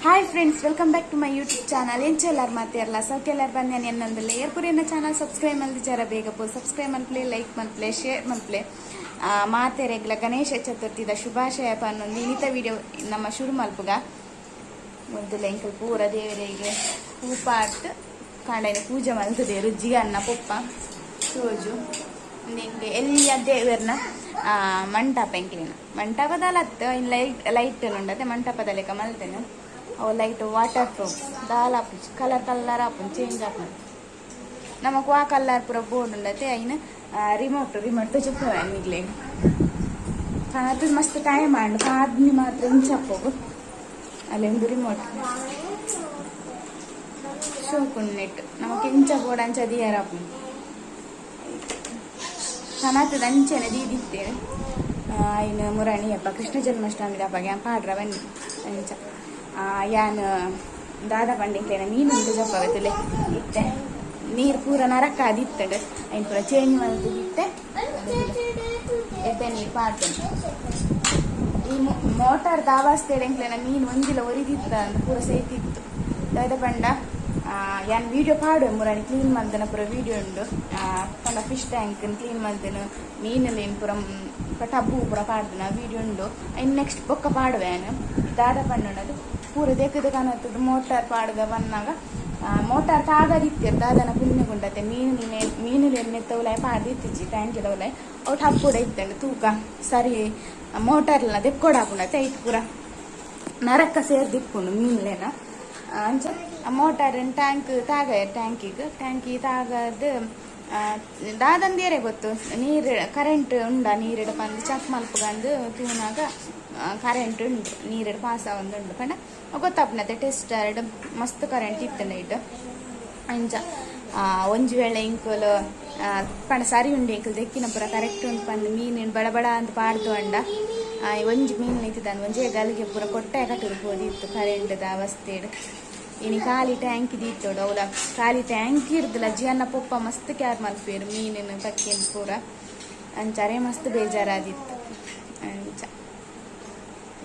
Hi friends, welcome back to my YouTube channel. ಎಂಚೆಲ್ಲಾರ್ ಮಾತೆರ್ಲ ಸೌಖ್ಯಲ್ಲಾರ್ ಬಂದೇನೆ ಎನ್ನೊಂದಿಲ್ಲ. ಏರ್ಪುರಿನ channel subscribe ಮಲ್ದಿಜಾರ ಬೇಗ ಪೋ subscribe ಮಲ್ಪ್ಲೆ, like ಮಲ್ಪ್ಲೆ, share ಮಲ್ಪ್ಲೆ. ಮಾತೆರೆಗ್ಲ Ganesha ಚತುರ್ಥಿದ ಶುಭಾಶಯ ಪನ್ನೊಂದು ಇನಿತ ವಿಡಿಯೋ ನಮ್ಮ ಶುರು ಮಲ್ಪುಗ. ಮೊದಲು ಎಂಕಲ್ ಪೂರ ದೇವರಿಗೆ ಹೂಪಾಟ್ ಕಾಂಡೈನ ಪೂಜೆ ಮಲ್ತದೆ ರುಜಿಗನ್ನ ಪೊಪ್ಪ ಸೋಜು ಎಂಕ್ ಎಲ್ಲಿಯ ದೇವರ್ನ ಮಂಟಪ ಎಂಕ್ಲಿನ ಮಂಟಪದಲತ್ತು ಇನ್ ಲೈಟ್ ಲೈಟ್ ಉಂಡತೆ ಮಂಟಪದ ಲೆಕ್ಕ ಮಲ್ತೇನೆ. ಅವು ಲೈಟ್ ವಾಟರ್ ಪ್ರೂಫ್ ದಾಲ ಆಪುಜಿ, ಕಲರ್ ಕಲರ್ ಆಪುಂಡು, ಚೇಂಜ್ ಆಪುಂಡು. ನಮಕ್ ವಾ ಕಲರ್ ಪೂರ ಬೋರ್ಡ್ ಉಂಡತೆ. ಐನ ರಿಮೋಟ್ ರಿಮೋಟ್ ತೋಜುಪ್ಪು ನಿಗ್ಲೆ ಕಾದು ಮಸ್ತ್ ಟೈಮ್ ಆಂಡ್ ಕಾದ್ನಿ ಮಾತ್ರ ಇಂಚಪ್ಪೋಗು. ಅಲ್ಲಿ ಒಂದು ರಿಮೋಟ್ ಶೋಕುಂಡು. ನಮಕ್ ಇಂಚ ಬೋರ್ಡ್ ಅಂಚ ದಿಯರ ಆಪುಂಡು. ಕನತದ ಅಂಚನೆ ದೀದಿತ್ತೇನೆ. ಐನ ಮುರಣಿ ಹಬ್ಬ, ಕೃಷ್ಣ ಜನ್ಮಾಷ್ಟಮಿ ಹಬ್ಬಗೆ ಪಾಡ್ರ ಬನ್ನಿ ಅಂಚ. ಯಾನ್ ದಾದ ಪಂಡಿಂಕ್ಲೇನ ಮೀನು ಉಂಟು ಜಪ್ಪವೆ ತುಲೆ. ಇತ್ತೆ ನೀರು ಪೂರ ನರಕ ಅದಿತ್ತಂಡು, ಐನ್ ಪೂರ ಚೇಂಜ್ ಮಲ್ತಿತ್ತೆ. ಎಡ್ಡೆ ನೀರು ಪಾಡ್ತೇನೆ. ಈ ಮೋಟಾರ್ ದಾವಾಸ್ತೇಡೆ ಎಂಕ್ಲೇನ ಮೀನು ಒಂಜಿಲ ಒರಿದಿತ್ತ ಅಂದ್ ಪೂರ ಸೇತಿತ್ತು. ದಾದ ಪಂಡ ಯಾನ್ ವಿಡಿಯೋ ಪಾಡುವೆ, ಮುರಾಣಿ ಕ್ಲೀನ್ ಮಲ್ದನ ಪೂರ ವಿಡಿಯೋ ಉಂಡು. ಪಂಡ ಫಿಶ್ ಟ್ಯಾಂಕ್ ಕ್ಲೀನ್ ಮಲ್ದನ, ಮೀನುಲೇನ್ ಪೂರ ಟಬ್ಬು ಪೂರ ಪಾಡ್ದನ ವಿಡಿಯೋ ಉಂಡು. ಇನ್ ನೆಕ್ಸ್ಟ್ ಬೊಕ್ಕ ಪಾಡುವೆ. ಯಾನ್ ದಾದ ಪಂಡ ಪೂರ ದೆಕ್ಕದ ಕನತ್ತದ ಮೋಟಾರ್ ಪಾಡ್ದ ಬಂದಾಗ ಮೋಟಾರ್ ತಾಗದಿತ್ತೆರ್. ದಾದನ ಪುಣ್ಯ ಗುಂಡತೆ ಮೀನು ಮೀನು ಎಣ್ಣೆ ತೌಲಾಯ್ ಪಾಡ್ದಿತ್ತಿಜ್ಜಿ ಟ್ಯಾಂಕ್ ತೌಲಾಯ್. ಅವು ಟಬ್ಬುಡ ಇತ್ತಂಡು ತೂಕ ಸರಿ ಮೋಟಾರ್ ಎಲ್ಲ ದೆಕ್ಕೊಡಾಪುಂಡತೆ. ಐಟ್ ಪೂರ ನರಕ ಸೇರ್ದಿಪ್ಪುಂಡು ಮೀನ್ಲೇನ. ಅಂಚ ಮೋಟಾರ್ ಟ್ಯಾಂಕ್ ತಾಗ ಟ್ಯಾಂಕಿಗ್ ಟ್ಯಾಂಕಿ ತಾಗದ್ ದಾದಂದೇರೆ ಗೊತ್ತು ನೀರು ಕರೆಂಟ್ ಉಂಡ ನೀರಿಡ ಪಂದ್ ಚೆಕ್ ಮಲ್ಪುಗಂದು ತೂನಾಗ ಕರೆಂಟ್ ಉಂಡು, ನೀರಿಡ ಪಾಸ್ ಆವೊಂದುಂಡು ಪಂಡ ಗೊತ್ತಾಪುನತೆ. ಟೆಸ್ಟ್ ಮಸ್ತ್ ಕರೆಂಟ್ ಇತ್ತು ನೈಟ್ ಅಂಚ. ಒಂಜಿ ವೇಳೆ ಇಂಕುಲು ಪಂಡ ಸರಿ ಉಂಡು, ಎಂಕುಲು ದೆಕ್ಕಿನ ಪೂರ ಕರೆಕ್ಟ್ ಉಂಡು ಪಂದ್ ಮೀನು ಬಡ ಬಡ ಅಂತ ಪಾಡ್ದು ಅಂಡ ಒಂಜಿ ಮೀನು ನಿಂತಿದ್ದಾನೆ ಒಂಜೇ ಗಲಿಗೆ ಪೂರ ಕೊಟ್ಟೆ ಕಟ್ಟುದು ಪೋದಿತ್ತು ಕರೆಂಟ್ದ ಅವಸ್ಥೆಡ್. ಇನಿ ಖಾಲಿ ಟ್ಯಾಂಕ್ ದೀತೋಡು. ಅವಲ ಖಾಲಿ ಟ್ಯಾಂಕ್ ಇರ್ದಿಲ್ಲ. ಜಿಯನ್ನ ಪೊಪ್ಪ ಮಸ್ತ್ ಕ್ಯಾರ್ ಮಲ್ಪೇರು ಮೀನಿನ ಪಕ್ಕಿನ ಪೂರ. ಅಂಚಾರೆ ಮಸ್ತ್ ಬೇಜಾರಾದಿತ್ತು ಅಂಚ.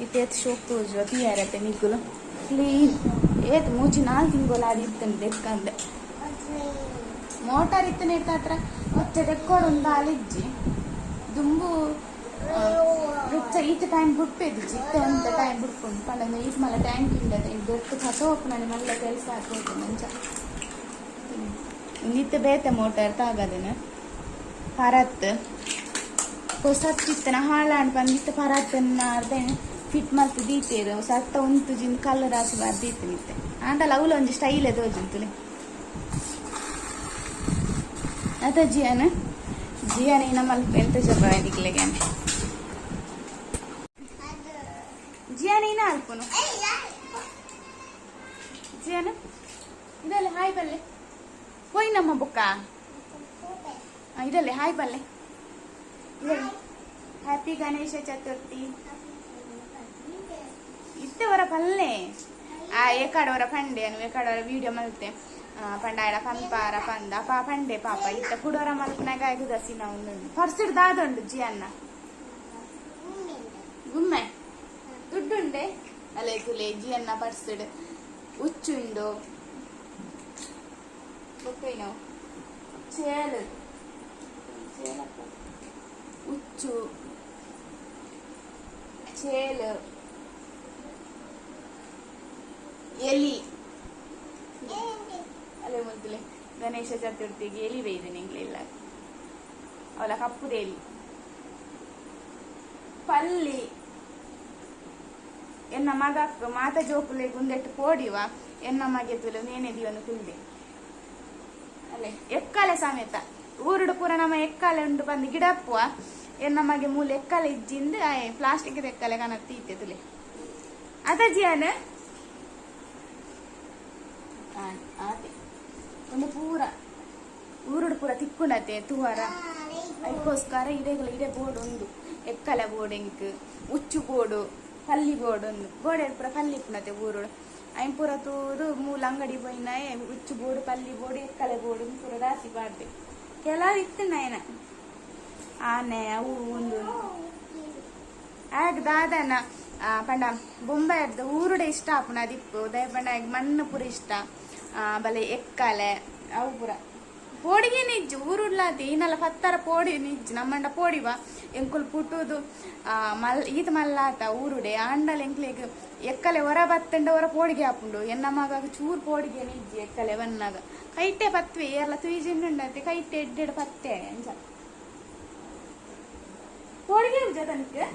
ಇತ್ತೇತ್ ಶೋಕ್ ತೋಜುವ ತೂಯರತೆ ನಿಗುಲು ಕ್ಲೀನ್ ಏತ್ ಮೂಜಿ ನಾಲ್ ತಿಂಗೊಲ ಆದಿತ್ತಂಡು ದೆಕ್ಕಂದೆ. ಮೋಟಾರ್ ಇತ್ತನೆ ಹತ್ರ ಒಚ್ಚೆ ದೆಕ್ಕೊಡುಂದು ಅಲಿಜ್ಜಿ ದುಂಬು ರುಚ್ಚ ಈತ ಟೈಮ್ ಬುಡ್ಪೇದಿಜ್ಜಿ. ಇತ್ತೆ ಒಂತ ಟೈಮ್ ಬುಡ್ಪುಂಡು ಪಂಡ ಈತ್ ಮಲ್ಲ ಟ್ಯಾಂಕ್ ಇಂಡತೆ ದೊಡ್ಡ ಕಸ ಹೋಗ್ನನೆ ಮಲ್ಲ ಕೆಲಸ ಹಾಕೋದು ಅಂಚ. ಇತ್ತೆ ಬೇತೆ ಮೋಟಾರ್ ತಾಗದೇನ ಪರತ್ ಹೊಸತ್ತಿತ್ತನ ಹಾಳಾಂಡ್ ಬಂದಿತ್ತು. ಪರತ್ತನ್ನ ಅರ್ಧ ಫಿಟ್ ಮಲ್ತ್ ದೀತೇರು ಸತ್ತ ಉಂತು ಜಿಂದ್ ಕಲರ್ ಹಾಕಿ ಬರ್ದಿತ್ತು ನಿತ್ತೆ. ಆಂಡಲ ಅವ್ಲ ಒಂಜಿ ಸ್ಟೈಲ್ ತೋಜುಂತುಲೆ ಅತ. ಜಿಯಾನ ಜಿಯಾನ ಇನ್ನ ಮಲ್ಪ ಎಂತ ಜಪ ದಿಕ್ಲೆಗೆ ಜಿಯಾನ ಇನ್ನ ಅಲ್ಪುನು. ಜಿಯಾನ ಇದಲ್ಲ ಹಾಯ್ ಬಲ್ಲೆ ಹೋಯ್ ನಮ್ಮ ಬುಕ್ಕ ಇದಲ್ಲೇ ಹಾಯ್ ಬಲ್ಲೆ. ಹ್ಯಾಪಿ ಗಣೇಶ ಚತುರ್ಥಿ. ಇತ್ತೆ ವರ ಪಲ್ಲೆ ಆ ಏಕಾಡವರ ಪಂಡೆ ಅನು ಏಕಾಡವರ ವಿಡಿಯೋ ಮಲ್ತೆ ಪಂಡ ಪಂಪಾರ ಪಂದ ಪಾ ಪಂಡೆ ಪಾಪ. ಇತ್ತ ಕುಡೋರ ಮಲ್ಪನಾಗ ಆಗುದಸಿ ನಾವು ಪರ್ಸಿಡ್ ದಾದುಂಡು ಜಿಯನ್ನ ಗುಮ್ಮೆ ದುಡ್ಡುಂಡೆ ಅಲೆ ತುಲೆ. ಜಿಯನ್ನ ಪರ್ಸಿಡ್ ಉಚ್ಚುಂಡು ಬೊಕ್ಕೈನವು ಚೇಲು ಚೇಲಪ್ಪ ಉಚ್ಚು ಚೇಲು ಎಲಿ ಅಲ್ಲೇ ಮುದ್ದುಲೆ. ಗಣೇಶ ಚತುರ್ಥಿಗೆ ಎಲಿ ಬೇಯ್ದು ನಿಂಗ್ಲಿಲ್ಲ ಅವಳ ಕಪ್ಪುದ ಎಲಿ ಪಲ್ಲಿ. ಎನ್ನ ಮಗ ಮಾತ ಜೋಕುಲೆ ಗುಂದೆಟ್ಟು ಪೋಡಿವ ಎನ್ನ ಮಗೆ ತುಲೆ ನೇನೆ ದಿವನು ಕುಲ್ದೆ ಅಲ್ಲೇ ಎಕ್ಕಾಲೆ ಸಮೇತ ಊರುಡು ಪೂರ ನಮ್ಮ ಎಕ್ಕಾಲೆ ಉಂಡು ಬಂದು ಗಿಡಪ್ಪುವ. ಎನ್ನ ಮಗೆ ಮೂಲೆ ಎಕ್ಕಾಲೆ ಇಜ್ಜಿಂದ ಪ್ಲಾಸ್ಟಿಕ್ ಎಕ್ಕಾಲೆ ಕನತ್ತಿ ಇತ್ತೆ ತುಲೆ. ಅದ ಜಿಯಾನ ಆತೆ ಒಂದು ಪೂರ ಊರುಡು ಪೂರ ತಿಕ್ಕುಂಡತೆ ತುವಾರ. ಅದಕ್ಕೋಸ್ಕರ ಇಡೆಗಳ ಇಡೆ ಬೋರ್ಡ್ ಒಂದು ಎಕ್ಕಲೆ ಬೋರ್ಡ್ ಎಂಕ್ ಉಚ್ಚು ಬೋರ್ಡು ಪಲ್ಲಿ ಬೋರ್ಡ್ ಒಂದು ಗೋಡೆ ಪೂರ ಪಲ್ಲಿ ಪುನತೆ ಊರುಡು. ಐನ್ ಪೂರ ತೂದು ಮೂಲ ಅಂಗಡಿ ಪೋಯಿನ ಉಚ್ಚು ಬೋರ್ಡು ಪಲ್ಲಿ ಬೋರ್ಡು ಎಕ್ಕಲೆ ಬೋರ್ಡು ಪೂರ ರಾಸಿ ಪಾಡ್ದೆ. ಕೆಲವು ಇತ್ತು ನಯನ ಆನೆ ಅವು ಒಂದು ಆಗ ದಾದನ ಪಂಡ ಬೊಂಬಾಯಿರ್ದ್ ಊರುಡೆ ಇಷ್ಟ ಆಪುನ ಅದಿಪ್ಪು ದಯ ಪಂಡ ಮಣ್ಣು ಪೂರ ಇಷ್ಟ ಬಲೆ ಎಕ್ಕಲೆ ಅವು ಪೂರ ಪೋಡಿಗೆ ನಿಜ್ಜು ಊರುಡ್ಲಾತಿ ಈನಲ್ಲ ಪತ್ತರ ಪೋಡಿ ನಿಜ್ಜು ನಮ್ಮಂಡ ಪೋಡಿವ ಎಂಕುಲು ಪುಟ್ಟುದು ಮಲ್ ಈತ ಮಲ್ಲಾತ ಊರುಡೆ ಆಂಡಲ ಎಂಕ್ಲೆಗ್ ಎಕ್ಕಲೆ ಹೊರ ಬತ್ತಂಡ ಹೊರ ಪೋಡಿಗೆ ಆಪುಂಡು ಎನ್ನ ಮಗ ಚೂರು ಪೋಡಿಗೆ ನಿಜ್ಜಿ ಎಕ್ಕಲೆ ಬನ್ನಾಗ ಕೈಟೆ ಪತ್ವೆ ಏರ್ಲ ತುಯಿಜಿಂಡುಂಡತೆ ಕೈಟೆ ಎಡ್ಡೆಡ್ ಪತ್ತೆ ಅಂಚ ಪೋಡಿಗೆ ಜತನಕ್ಕೆ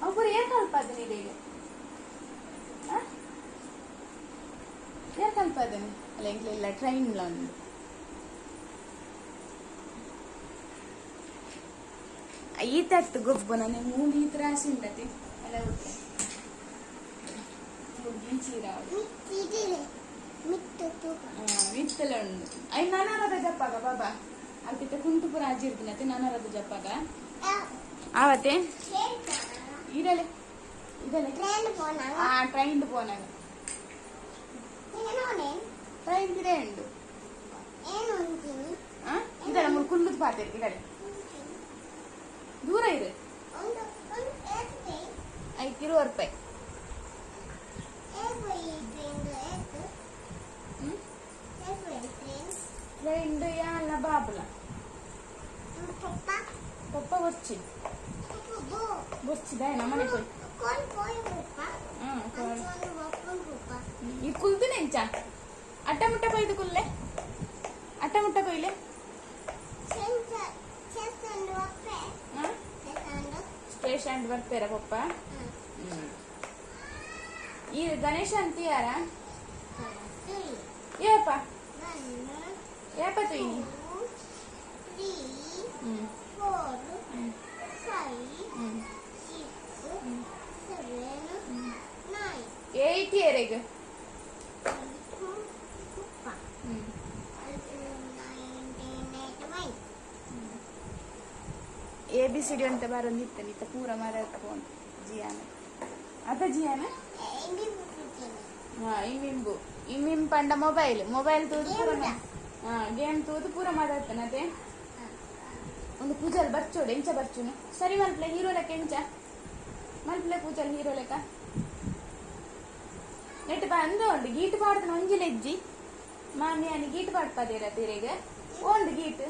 ಅವು ಏರ್ ಕಲ್ಪದನಿ ಈಗ ಏರ್ ಕಲ್ಪದನಿ ಅಲ್ಲ ಎಂಕ್ಲಿಲ್ಲ ಟ್ರೈನ್ ಒಂದು ಈತತ್ತು ಗೊಬ್ಬು ನನಗೆ ಮೂರು ಈತ ರಾಶಿ ಉಂಟತಿ ಅಲ್ಲ ಓಕೆ ಮಿತ್ತಲ ಉಂಡು I ನಾನಾರದ ಜಪ್ಪಾಗ ಬಾಬಾ ಅಲ್ಪಿತ ಕುಂಟುಪುರ ಅಜ್ಜಿರ್ದಿನತೆ ನಾನಾರದ ಜಪ್ಪಾಗ ಆವತ್ತೆ ಇದಲೆ ಇದಲೆ ಆ ಟ್ರೈನ್ ಪೋನಾಗ ಟ್ರೈನ್ ಇದೆ ಉಂಡು ಇದಲ್ಲ ಮೂರು ಕುಲ್ಲುದು ಪಾತೆ ಈ ದೂರ ಇದೆ ಐಕ್ 20 ರೂಪಾಯಿ ಟ್ರೈನ್ ಯಾಲ್ಲ ಬಾಬುಲ ಪಪ್ಪ ಬೊಚ್ಚಿ ಬೊಚ್ಚಿದ ನಮ್ಮನೆ ಪೋಯ್ ಈ ಕುಲ್ದು ನೆಂಚ ಅಟ್ಟ ಮುಟ್ಟ ಕೊಯ್ದು ಕುಲ್ಲೆ ಅಟ್ಟ ಮುಟ್ಟ ಕೊಯ್ಲೆ ಸ್ಟೇಷನ್ ಬರ್ತೀರ ಪಪ್ಪ ಈ Ganesha ಅಂತೀಯಾರ ಏಪ ಏಪ ತುಯ್ನಿ 4, 5, 6, 7, 9. 8 year A B C D ಅಂತ ಬರೋದಿತ್ತು ನಿತ್ತ ಪೂರ ಮರ ಫೋನ್ ಜಿಯಾನ ಅದ ಜಿಯಾನ ಹಾ ಇಮಿಂಬು ಇಮಿಂ ಪಂಡ ಮೊಬೈಲ್ ಮೊಬೈಲ್ ತೂದು ಪೂರ ಹಾ ಗೇಮ್ ತೂದು ಪೂರ ಮಾತಾಡ್ತಾನೆ ಅದೇ ಒಂದು ಪೂಜಲ್ ಬರ್ಚೋಡು ಎಂಚ ಬರ್ಚುನು ಸರಿ ಮಲ್ಪ್ಲೆ ಹೀರೋ ಲೆಕ್ಕ ಎಂಚ ಮಲ್ಪ್ಲೆ ಪೂಜಲ್ ಹೀರೋ ಲೆಕ್ಕ ನೆಟ್ ಬಂದ ಉಂಡು ಗೀಟ್ ಪಾಡ್ತಾನೆ ಒಂಜಿ ಲೆಜ್ಜಿ ಮಾಮಿ అని ಗೀಟ್ ಪಾಡ್ಪದೇರ ತೀರೆಗೆ ಒಂದು ಗೀಟ್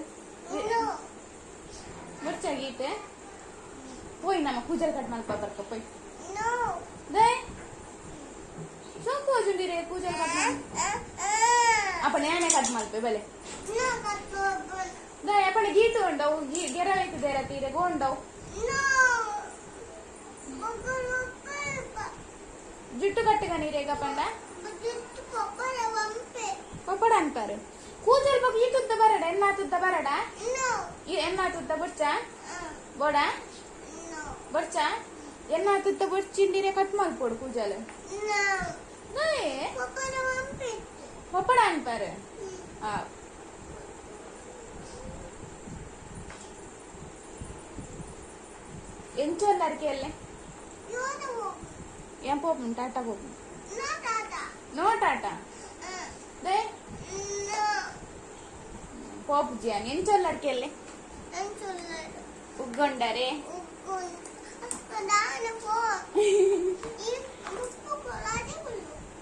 ಬರ್ಚ ಗೀಟ್ ಪೋಯ್ ನಮ್ಮ ಕೂಜಲ್ ಕಟ್ ಮಲ್ಪ ಬರ್ಕ ಪೋಯ್ they ಸೋಂಕು ಹೋಜುಂಡಿರೆ ಕೂಜಲ್ ಕಟ್ ಅಪ್ಪ ನ್ಯಾನೆ ಕಟ್ ಮಲ್ಪೆ ಬಲೆ they ಅಪ್ಪಣ ಗೀಟ್ ಉಂಡವು ಗೆರ ಐತದೇರ ತೀರೆ ಗೋಂಡವು ಜುಟ್ಟು ಕಟ್ಟುಗ ನೀರೇಗ ಪಂಡ ಪಪ್ಪಡ ಅಂತಾರೆ ಕೂಜಲ್ ಬಗ್ಗೆ ಈ ತುದ್ದ ಬರಡ ಎನ್ನ ತುದ್ದ ಬರಡ ಈ ಎನ್ನ ತುದ್ದ ಬೊಚ್ಚ ಬೋಡ ಬೊಚ್ಚ ಎನ್ನ ತುದ್ದ ಬೊಚ್ಚಿಂಡಿರೆ ಕಟ್ ಮಲ್ಪೋಡು ಕೂಜಲ್ ಪಪ್ಪಡ ಅಂತಾರೆ ಆ ಎಂಚೊಲ್ಲ ಅರಿಕೆ ಏನ್ ಪೋಪು ಟಾಟಾ ಪೋಪು ನೋ ಟಾಟಾ they ಪೋಪು ಜಿಯಾನ್ ಎಂಚೊಲ್ಲ ಅರಿಕೆ ಉಗ್ಗೊಂಡರೆ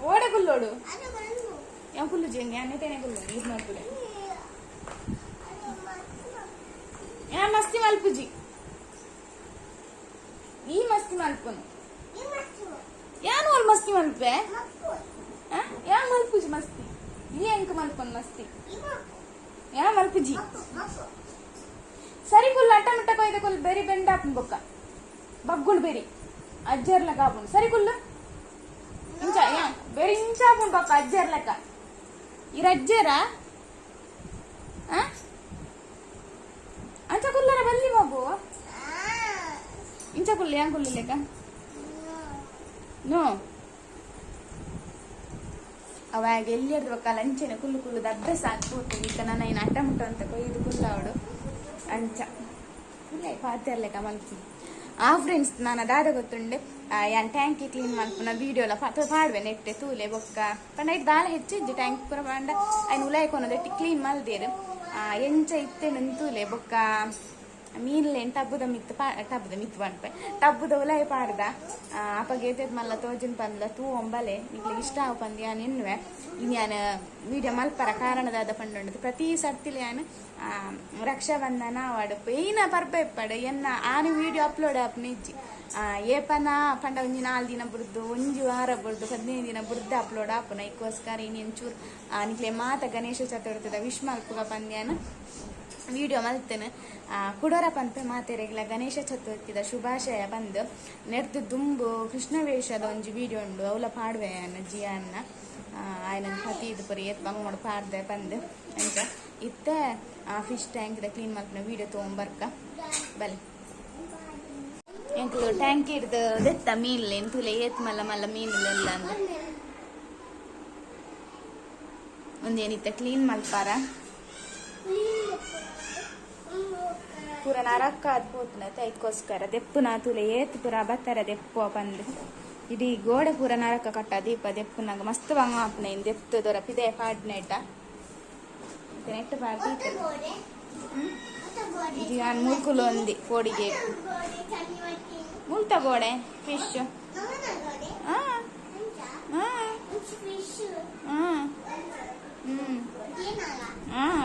ಓಡೆ ಕುಲ್ಲೋಡು ಏನ್ ಕುಲ್ಲು ಜಿಯನ್ ಯಾನೆ ತೇನೆ ಕುಲ್ಲು ನೀರು ಮಾಡ್కుಲೆ ಯಾ ಮಸ್ತಿ ಮಲ್ಪುಜಿ ಈ ಮಸ್ತಿ ಮಲ್ಪುನು ಯಾನು ಅವ್ಳು ಮಸ್ತಿ ಮಲ್ಪೆ ಯಾ ಮಲ್ಪುಜಿ ಮಸ್ತಿ ಈ ಎಂಕ್ ಮಲ್ಪನ್ ಮಸ್ತಿ ಯಾ ಮಲ್ಪುಜಿ ಸರಿ ಕುಲ್ಲು ಅಟ್ಟ ಮುಟ್ಟ ಕೊಯ್ದ ಕುಲ್ಲು ಬೆರಿ ಬೆಂಡ ಆಪುಂಡು ಬೊಕ್ಕ ಬಗ್ಗುಂಡು ಬೆರಿ ಅಜ್ಜರ್ಲಕ ಆಪುಂಡು ಸರಿ ಕುಲ್ಲು ಇಂಚ ಯಾ ಬೆರಿ ಇಂಚ ಆಪುಂಡು ಬೊಕ್ಕ ಅಜ್ಜರ್ಲಕ ಇರ ಅಜ್ಜರ ಅಂಚ ಕುಲ್ಲರ ಬಲ್ಲಿ ಮಗು ಇಂಚ ಕುಲ್ಲು ಯಾನ್ ಕುಲ್ಲು ಲೆಕ್ಕ ನೋ ಅವಾಗ ಎಲ್ಲಿರ್ದು ಬೊಕ್ಕ ಲಂಚನೆ ಕುಲ್ಲು ಕುಲ್ಲು ಅಭ್ಯಾಸ ಆಗ್ಬೋದು ಇತ್ತ ನಾನು ಏನು ಅಟ್ಟ ಮುಟ್ಟ ಅಂತ ಕೊಯ್ದು ಕುಲ್ಲಾವಡು ಅಂಚ ಇಲ್ಲ ಪಾತೆರ್ಲೆಕ್ಕ ಮಲ್ಪು ಆ ಫ್ರೆಂಡ್ಸ್ ನಾನು ಅದಾದ ಗೊತ್ತುಂಡೆ ಯಾನ್ ಟ್ಯಾಂಕಿ ಕ್ಲೀನ್ ಮಲ್ಪುನ ವೀಡಿಯೋಲ ಪಾಡ್ವೆ ನೆಟ್ಟೆ ತೂಲೆ ಬೊಕ್ಕ ಪಂಡ ಐಟ್ ದಾಲ ಹೆಚ್ಚಿಜ್ಜಿ ಟ್ಯಾಂಕ್ ಪೂರ ಪಂಡ ಐನ್ ಉಲಾಯ್ ಕೊನದೆಟ್ಟಿ ಕ್ಲೀನ್ ಮಲ್ದೇರು. ಎಂಚ ಇತ್ತೆನಂತೂಲೆ ಬೊಕ್ಕ ಮೀನ್ಲೇನ್ ಟಬ್ಬುದ ಮಿತ್ತು ಟಬ್ಬುದ ಮಿತ್ತು ಪನ್ಪೆ ಟಬ್ಬುದ ಉಲಾಯಿ ಪಾಡ್ದ ಅಪಗ ಏತೇತ್ ಮಲ್ಲ ತೋಜುನ್ ಪಂದ್ಲ ತೂ ಒಂಬಲೆ ನಿಕ್ಲೆಗ್ ಇಷ್ಟ ಆವು ಪಂದ್ ಯಾನ್ ಎನ್ನುವೆ. ಇನಿ ಯಾನ್ ವಿಡಿಯೋ ಮಲ್ಪರ ಕಾರಣದಾದ ಪಂಡುಂಡು ಪ್ರತಿ ಸರ್ತಿಲ ಯಾನ್ ರಕ್ಷಾಬಂಧನ ಆವಡ್ ಪೈನ ಪರ್ಬ ಇಪ್ಪಡ್ ಎನ್ನ ಆನಿ ವಿಡಿಯೋ ಅಪ್ಲೋಡ್ ಆಪುನ ಇಜ್ಜಿ. ಏಪನ ಪಂಡ ಒಂಜಿ 4 ದಿನ ಬುಡ್ದು ಒಂಜಿ ವಾರ ಬುಡ್ದು 15 ದಿನ ಬುಡ್ದು ಅಪ್ಲೋಡ್ ಆಪುನ. ಐಕ್ಕೋಸ್ಕರ ಇನಿ ಒಂಚೂರು ನಿಕ್ಲೆ ಮಾತ ಗಣೇಶ ಚತುರ್ಥಿದ ವಿಶ್ ಮಲ್ಪುಗ ಪಂದ್ಯಾನ ವಿಡಿಯೋ ಮಲ್ತೇನೆ. ಕುಡೋರ ಪನ್ಪೆ ಮಾತೆರೆಗ್ಲ ಗಣೇಶ ಚತುರ್ಥಿದ ಶುಭಾಶಯ ಬಂದು ನೆಡ್ದು ದುಂಬು ಕೃಷ್ಣ ವೇಷದ ಒಂಜಿ ವಿಡಿಯೋ ಉಂಡು ಅವಲ ಪಾಡುವೆ ಅನ್ನ ಜಿಯಾನ್ನ ಆಯ್ನ ಪತಿ ಇದು ಪುರಿ ಏತ್ ಬಂಗ ಪಾಡ್ದೆ ಬಂದು ಅಂಚ ಇತ್ತೆ ಫಿಶ್ ಟ್ಯಾಂಕ್ the clean ಮಲ್ಪನ ವಿಡಿಯೋ ತೊಗೊಂಬರ್ಕ ಬಲೆ. ಎಂಕ್ಲು ಟ್ಯಾಂಕ್ ಹಿಡ್ದು ದೆತ್ತ ಮೀನ್ಲೆ ತುಲೆ ಏತ್ ಮಲ್ಲ ಮಲ್ಲ ಮೀನುಲೆಲ್ಲ ಅಂದ ಒಂದೇನಿತ್ತ ಕ್ಲೀನ್ ಮಲ್ಪಾರ ಪೂರ ನರಕ್ಕ ಅದ್ ಪೋತುನ ಐಕ್ಕೋಸ್ಕರ ದೆಪ್ಪುನ ತುಲೆ ಏತ್ ಪೂರ ಬತ್ತರ ದೆಪ್ಪು ಪಂದ್ ಇಡೀ ಗೋಡೆ ಪೂರ ನರಕ ಕಟ್ಟ ದೀಪ ದೆಪ್ಪುನಾಗ ಮಸ್ತ್ ಬಂಗ ಆಪುನ ಇನ್ ದೆಪ್ತು ದೊರ ಪಿದೆ ಪಾಡ್ನೇಟ ನೆಟ್ಟ ಪಾಡ್ದಿ ಜಿಯಾನ್ ಮುರ್ಕುಲು ಒಂದಿ ಕೋಡಿಗೆ ಮುಲ್ತ ಗೋಡೆ ಫಿಶ್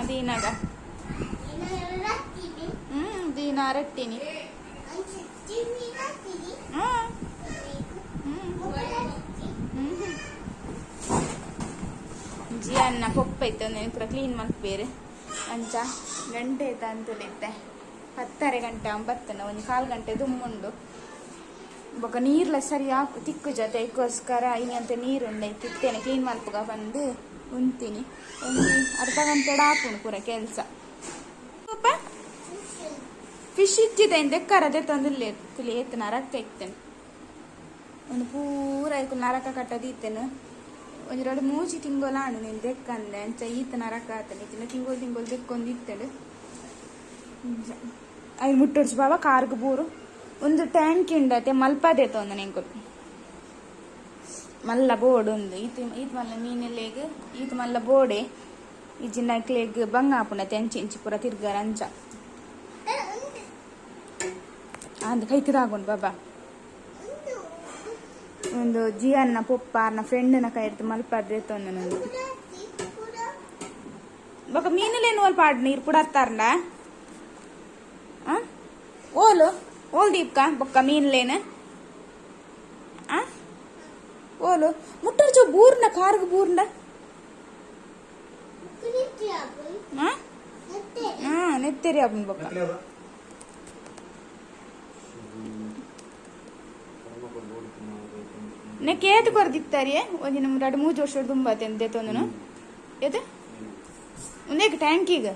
ದೀನಾಗ ದೀನಾ ರಟ್ಟಿನಿ ಜಿಯನ್ನ ಪೊಪ್ಪ ಇತ್ತು ಪೂರ ಕ್ಲೀನ್ ಮಲ್ಪೇರು ಅಂಚ ಗಂಟೆ ಐತ ಅಂತುಲಿತ್ತೆ 10:30 ಗಂಟೆ ಒಂಬತ್ತನ ಒಂದು ಕಾಲು ಗಂಟೆ ದುಮ್ಮುಂಡು ಬೊಕ ನೀರ್ಲ ಸರಿ ಹಾಕು ತಿಕ್ಕು ಜೊತೆ ಐಕ್ಕೋಸ್ಕರ ಇನಿ ನೀರುಂಡೆ ತಿತ್ತೇನೆ ಕ್ಲೀನ್ ಮಲ್ಪುಗ ಬಂದು ಉಂತೀನಿ ಒಂದು ಅರ್ಧ ಗಂಟೆ ಹಾಪುಂಡು ಪೂರ ಕೆಲಸ. ಫಿಶ್ ಇಚ್ಚಿದೆ ಇಂದೆಕ್ಕರದೆ ತಂದಿಲ್ಲ ತುಲಿ ಏತ್ ನರಕ ಇತ್ತೇನೆ ಒಂದು ಪೂರ ಐಕು ನರಕ ಕಟ್ಟದಿತ್ತೇನೆ ಒಂಜಿ ಎರಡು ಮೂಜಿ ತಿಂಗೊಲ ಆಂಡು ನೀನು ದೆಕ್ಕಂದೆ ಅಂಚ ಈತ ನರಕ ಆತನೆ ಇತ್ತಿನ ತಿಂಗೊಲು ತಿಂಗೊಲು ದೆಕ್ಕೊಂದು ಇತ್ತೇಳು ಐದು ಮುಟ್ಟೊಡ್ಚು ಬಾಬಾ ಕಾರ್ಗ್ ಬೂರು ಒಂದು ಟ್ಯಾಂಕ್ ಉಂಡತೆ ಮಲ್ಪದೆ ತೊಂದ ನೆಂಕುಲು ಮಲ್ಲ ಬೋರ್ಡ್ ಒಂದು ಈತ ಈತ ಮಲ್ಲ ಮೀನೆಲೆಗ್ ಈತ ಮಲ್ಲ ಬೋಡೆ ಇಜ್ಜಿನ ಕ್ಲೇಗ್ ಬಂಗ ಆಪುಂಡತೆ ಅಂಚಿ ಇಂಚಿ ಪೂರ ತಿರ್ಗಾರ ಅಂಚ ಅಂದ್ ಕೈ ತಿರಾಗುಂಡು ಬಾಬಾ ಒಂದು ಜಿಯನ್ನ ಪೊಪ್ಪ ಅರ್ನ ಫ್ರೆಂಡ್ನ ಕೈ ಇಡ್ತು ಮಲ್ಪದ್ರೆ ತೊಂದ ನಂದು ಬೊಕ ಮೀನುಲೇನು ಅಲ್ಪ ಪಾಡ್ ನೀರು ಪುಡತ್ತಾರಂಡ ಓಲು ಓಲ್ ದೀಪ್ಕ ಬೊಕ್ಕ ಮೀನ್ಲೇನು ಓಲು ಮುಟ್ಟರ್ಚೋ ಬೂರ್ನ ಕಾರ್ಗ್ ಬೂರ್ನ ನೆತ್ತೆರಿ ಆಪುಂಡು ಬೊಕ್ಕ ನೆಕ್ ಏತ್ ಕೊರ್ದಿತ್ತಾರಿಯೇ ಒಂಜಿ ನಮ್ಮ ಎರಡು ಮೂಜಿ ವರ್ಷ ದುಂಬಾತೆ ತೊಂದನು ಏತ್ ಒಂದೇಕ್ ಟ್ಯಾಂಕಿಗ್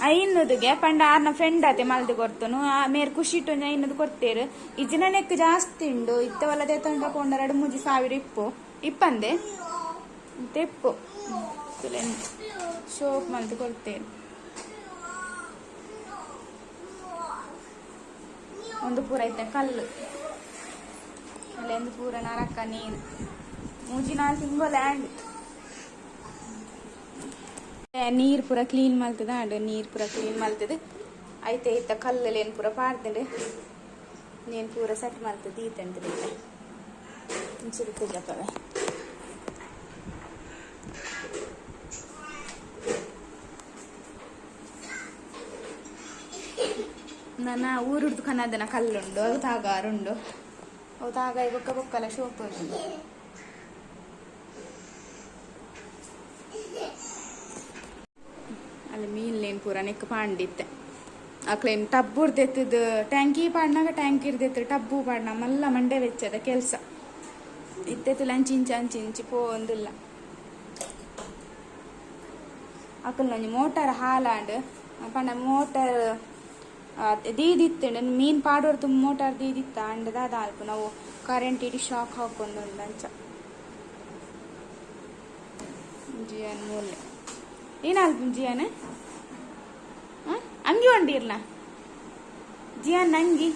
ಐನೂದುಗೆ ಪಂಡ ಆರ್ನ ಫ್ರೆಂಡ್ ಆತೆ ಮಲ್ದು ಕೊರ್ತನು ಆ ಮೇರ್ ಖುಷಿ ಇಟ್ಟು ಒಂಜಿ ಐನೂದು ಕೊರ್ತೇರು ಇಜ್ಜಿನ ನೆಕ್ ಜಾಸ್ತಿ ಉಂಡು ಇತ್ತವಲ್ಲದೆ ತೊಂಡ ಪೋಂಡ 2 3 ಸಾವಿರ ಇಪ್ಪು ಇಪ್ಪಂದೆ ಇಪ್ಪು ಶೋಕ್ ಮಲ್ದು ಕೊರ್ತೇರು. ಒಂದು ಪೂರ ಐತೆ ಕಲ್ಲು ಅಲ್ಲೆಂದು ಪೂರ ನರಕ ನೀರು ಮೂಜಿ 4 ತಿಂಗಳು ಆಂಡ್ ನೀರು ಪೂರ ಕ್ಲೀನ್ ಮಲ್ತದ ಆಂಡ್ ನೀರು ಪೂರ ಕ್ಲೀನ್ ಮಲ್ತದ ಐತೆ ಇತ್ತ ಕಲ್ಲಲ್ಲಿ ಪೂರ ಪಾಡ್ದಂಡು ನೀನು ಪೂರ ಸೆಟ್ ಮಲ್ತದ ಈತಂತದ ಒಂಚೂರು ಜಪವೆ ನನ್ನ ಊರುಡ್ದು ಕನ್ನದನ ಕಲ್ಲುಂಡು ಅದು ತಾಗಾರುಂಡು ಅವು ತಾಗಾಯಿ ಬೊಕ್ಕ ಬೊಕ್ಕಲ ಶೋಕ್ ತೋಜುಂಡು. ಅಲ್ಲಿ ಮೀನ್ಲೇನು ಪೂರ ನೆಕ್ ಪಾಂಡಿತ್ತೆ ಅಕ್ಲೇನು ಟಬ್ಬು ಇರ್ದೆತ್ತದ ಟ್ಯಾಂಕಿ ಪಾಡ್ನಾಗ ಟ್ಯಾಂಕ್ ಇರ್ದೆತ್ತು ಟಬ್ಬು ಪಾಡ್ನ ಮಲ್ಲ ಮಂಡೆ ವೆಚ್ಚದ ಕೆಲಸ ಇತ್ತೆತ್ತಲ ಅಂಚಿಂಚಿ ಅಂಚಿಂಚಿ ಪೋಂದಿಲ್ಲ. ಅಕಲ್ನ ಒಂಜಿ ಮೋಟಾರ್ ಹಾಲಾಂಡ್ ಪಂಡ ಮೋಟಾರ್ ದೀದಿತ್ತಂಡ ಮೀನ್ ಪಾಡೋರ್ ತುಂಬ ಮೋಟಾರ್ ದೀದಿತ್ತ ಅಂಡ ದಾದ ಅಲ್ಪ ನಾವು ಕರೆಂಟ್ ಇಡೀ ಶಾಕ್ ಹಾಕೊಂಡು ಉಂಡು ಅಂಚ ಜಿಯಾನ್ ಮೂಲೆ ಏನಾಲ್ಪು ಜಿಯಾನ್ ಅಂಗಿ ಹೊಂಡಿರ್ಲ ಜಿಯಾನ್ ಅಂಗಿ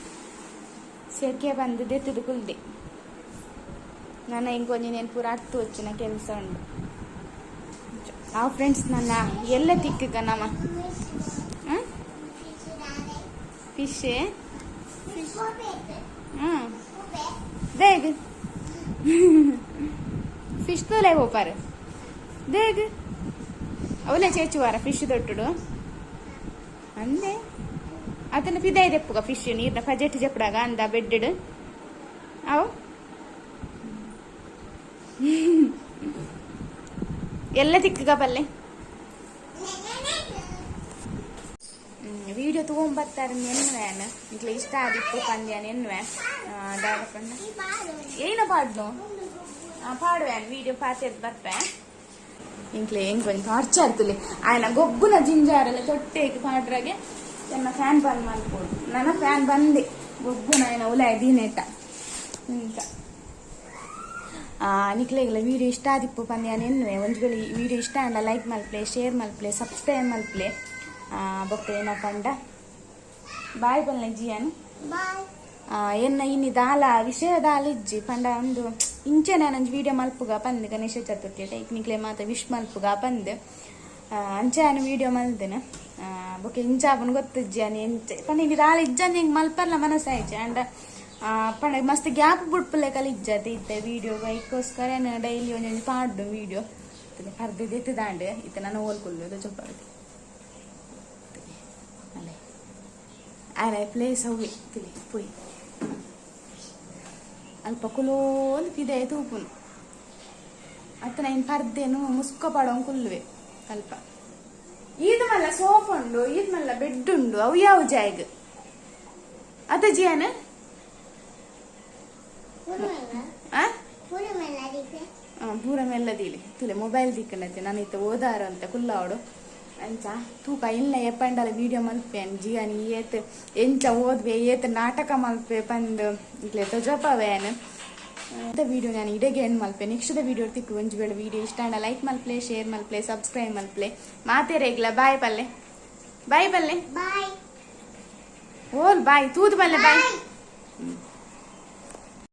ಸೆಕೆ ಬಂದು ದೆತ್ತದು ಕುಲ್ದೆ ನಾನು ಇಂಕೊಂಜಿ ನೇನು ಪೂರ ಅರ್ತು వచ్చిನ ಕೆಲಸ ಉಂಡು. ಆ ಫ್ರೆಂಡ್ಸ್ ನನ್ನ ಎಲ್ಲ ತಿಕ್ಕ ನಮ್ಮ ಫಿಶ್ ಹ್ಮ್ ದೇಗ್ ಫಿಶ್ ತೋಲೆ ಹೋಪಾರೆ ದೇಗ್ ಅವಲೇ ಚೇಚುವಾರ ಫಿಶ್ ದೊಟ್ಟುಡು ಅಂದೆ ಅದನ್ನ ಪಿದಾಯಿ ದೆಪ್ಪುಗ ಫಿಶ್ ನೀರ್ನ ಪಜೆಟ್ ಜಪ್ಪಡಾಗ ಅಂದ ಬೆಡ್ಡ್ ಅವು ಎಲ್ಲ ತಿಕ್ಕಗ ಪಲ್ಲೆ ವಿಡಿಯೋ ತಗೊಂಬತ್ತಾರೆ ಎನ್ನುವೆ ಇಟ್ಲೆ ಇಷ್ಟ ಆದಿತ್ತು ಪಂದ್ಯ ಎನ್ನುವೆ ದಾದಪಂಡ ಏನ ಪಾಡ್ನು ಪಾಡುವೆ ವಿಡಿಯೋ ಪಾತೆದ್ ಬರ್ಪೆ ಇಂಕ್ಲೆ ಹೆಂಗ್ ಬಂದು ಟಾರ್ಚರ್ ಆಯ್ನ ಗೊಬ್ಬುನ ಜಿಂಜಾರಲ್ಲ ತೊಟ್ಟೆಗೆ ಪಾಡ್ರಾಗೆ ನನ್ನ ಫ್ಯಾನ್ ಬಂದ್ ಮಲ್ಪೋಡು ನನ್ನ ಫ್ಯಾನ್ ಬಂದೆ ಗೊಬ್ಬುನ ಆಯ್ನ ಉಲಾಯ್ ದೀನೇಟ ಇಂಚ ನಿಕ್ಲೆಗ್ಲ ವಿಡಿಯೋ ಇಷ್ಟ ಆದಿಪ್ಪು ಪಂದ್ಯ ಎನ್ನುವೆ ಒಂಜಿ ವೇಳೆ ವಿಡಿಯೋ ಇಷ್ಟ ಆಂಡ ಲೈಕ್ ಮಲ್ಪ್ಲೆ ಶೇರ್ ಮಲ್ಪ್ಲೆ ಸಬ್ಸ್ಕ್ರೈಬ್ ಮಲ್ಪ್ಲೆ ಬೊಕ್ಕ ಏನಪಂಡ ಬಾಯ್ ಪಲ್ಲೆ ಜಿಯಾನ್. ಬಾಯ್. ಎನ್ನ ಇನ್ನಿ ದಾಲ ವಿಷಯ ದಾಲ ಇಜ್ಜಿ ಪಂಡ ಒಂದು ಇಂಚೆ ನಾನೊಂಜಿ ವಿಡಿಯೋ ಮಲ್ಪುಗ ಪಂದ್ ಗಣೇಶ ಚತುರ್ಥಿ ಟೈಕ್ ನಿಕ್ಲೆ ಮಾತ ವಿಶ್ ಮಲ್ಪುಗ ಪಂದ್ ಅಂಚೆ ನಾನು ವಿಡಿಯೋ ಮಲ್ದಿನ ಬೊಕ್ಕ ಇಂಚಾಪನ ಗೊತ್ತಿಜ್ಜಿ ಅನಿ ಎಂಚೆ ಪಂಡ ಇಲ್ಲಿ ದಾಲ ಇಜ್ಜಂದೆ ಹಿಂಗೆ ಮಲ್ಪರ್ಲ ಮನಸ್ಸಾಯ್ಚಿ ಅಂಡ ಪಂಡ ಮಸ್ತ್ ಗ್ಯಾಪ್ ಬುಡ್ಪಲೆ ಕಲಿ ಇಜ್ಜತೆ ಇತ್ತೆ ವಿಡಿಯೋ ಬೈಕ್ಗೋಸ್ಕರ ಡೈಲಿ ಒಂಜೊಂಜಿ ಪಾಡ್ಡು ವಿಡಿಯೋ ಪರ್ದೆ ಎತ್ತದಾಂಡೆ ಇತ್ತೆ ನಾನು ಓಲ್ಕೊಲ್ಲು ಚೊಪ್ಪಾಡ್ದು ಅಲ್ಲೇ ಆಯ್ನ ಪ್ಲೇಸ್ ಅವೆ ತಿಳಿ ಪೋಯ್ ಅಲ್ಪ ಕುಲೋಂದು ಪಿದೆ ತೂಪುನು ಅತ್ತ ನೈನ್ ಪರ್ದೆನು ಮುಸ್ಕ ಪಾಡೋನ್ ಕುಲ್ಲುವೆ ಅಲ್ಪ ಈದ್ ಮಲ್ಲ ಸೋಫ್ ಉಂಡು ಈದ್ ಮಲ್ಲ ಬೆಡ್ ಉಂಡು ಅವು ಯಾವ ಜಾಯ್ಗ್ ಅತ್ತ ಜಿಯಾನ ಪೂರ ಮೆಲ್ಲದೀಲಿ ತುಲೆ ಮೊಬೈಲ್ ದಿಕ್ಕನತ್ತೆ ನಾನು ಇತ್ತ ಓದಾರ ಅಂತ ಕುಲ್ಲಾವಡು ಅಂಚ ತೂಕ ಇಲ್ಲ ಎಪ್ಪಂಡಲ ವಿಡಿಯೋ ಮಲ್ಪೆನ್ ಜಿಯಾನ್ ಏತ್ ಎಂಚ ಓದ್ವೆ ಏತ್ ನಾಟಕ ಮಲ್ಪೆ ಪಂದ್ ಇಕ್ಲೆ ತೊಜಪವೇನ್ ಅಂತ ವಿಡಿಯೋ ನಾನು ಇಡೆಗೆ ಎಂಡ್ ಮಲ್ಪೆ ನೆಕ್ಸ್ಟ್ ವಿಡಿಯೋ ತಿಕ್ಕು ಒಂಜಿ ವೇಳೆ ವಿಡಿಯೋ ಇಷ್ಟ ಆಂಡ ಲೈಕ್ ಮಲ್ಪ್ಲೆ ಶೇರ್ ಮಲ್ಪ್ಲೆ ಸಬ್ಸ್ಕ್ರೈಬ್ ಮಲ್ಪ್ಲೆ ಮಾತೇರೆಗ್ಲ ಬಾಯ್ ಪಲ್ಲೆ ಬಾಯ್ ಪಲ್ಲೆ ಬಾಯ್ ಓಲ್ ಬಾಯ್ ತೂದು ಪಲ್ಲೆ ಬಾಯ್. ಬಾಯ್.